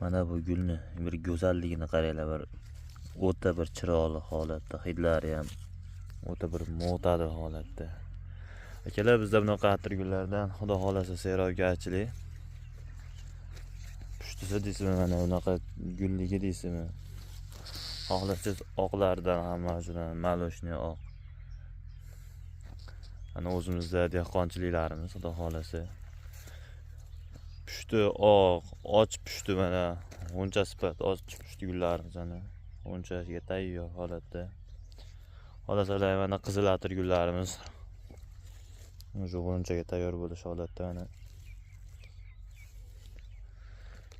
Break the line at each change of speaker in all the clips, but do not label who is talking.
Mana bu gulni bir go'zalligini qaranglar, bir o'ta bir chiroyli holatda, hidlari ham o'ta bir mo'tadil holatda. Akalar, bizda bunaqa atirgullardan xudo xolasa serobgarchilik. Pushtisi deysizmi, mana bunaqa gulligi deysizmi? Xohlasangiz oqlardan ham mavjud, maloshniy oq. Mana o'zimizda dehqonchiliklarimiz xudo xolasa. Pushti oq, och pushti, mana g'uncha sifat och pushti gullarimiz mana g'unchaga tayyor holatda. Xohlasalar mana qizil atirgullarimiz o'sha g'unchaga tayyor bo'lish holatda mana.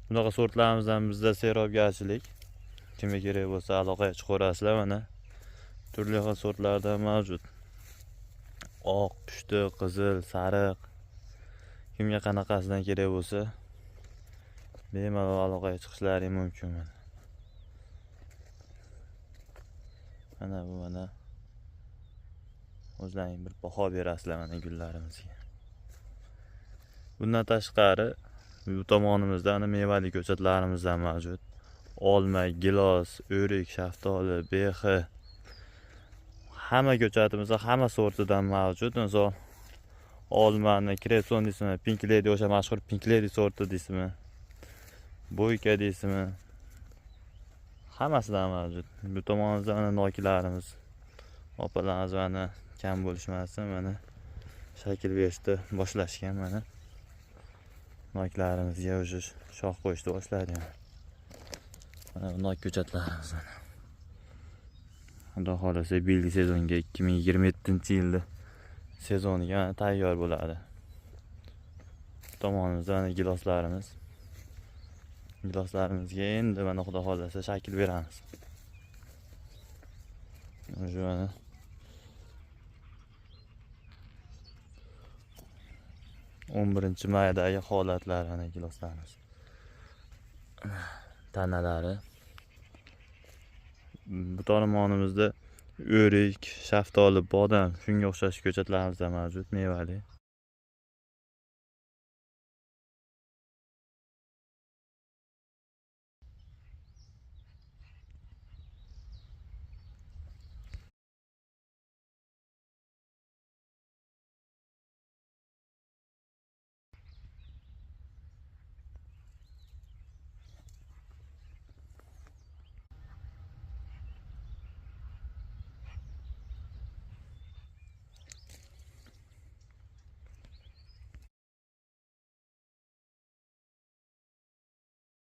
Bunaqa sortlarimizdan bizda serobgarchilik. Kimga kerak bo'lsa aloqaga chiqaverasizlar, mana turli xil sortlardan mavjud. Oq, pushti, qizil, sariq. Kimga qanaqasidan kerak bo'lsa bemalol aloqaga chiqishlari mumkin mana. Mana bu mana o'zlaring bir baho berasizlar mana gullarimizga. Bundan tashqari bu tomonimizda ana mevali ko'chatlarimiz ham mavjud. Olma, gilos, o'rik, shaftoli, bexi, hamma ko'chatimizda hamma sortidan mavjud. Misol olmani Krepson deysizmi, Pink Lady, o'sha mashhur Pink Lady sorti deysizmi, Boyka deysizmi, hammasidan mavjud. Bu tomonimizda mana noklarimiz, opalarimiz mana kam bo'lishmasin, mana shakl berishni boshlashgan mana. Noklarimizga o'sha shox qo'yishni boshladi. Mana bu nok ko'chatlarimiz mana. Xudo xolasa biyilgi sezonga 2027-yilda sezoniga tayyor bo'ladi. Bu tomonimizda mana giloslarimiz. Giloslarimizga endi mana xudo xolasa shakl beramiz. O'sha mana 11-maydagi holatlar mana giloslarimiz. Tanalari. Bu tomonimizda o'rik, shaftoli, bodam, shunga o'xshash ko'chatlarimiz ham mavjud, mevali.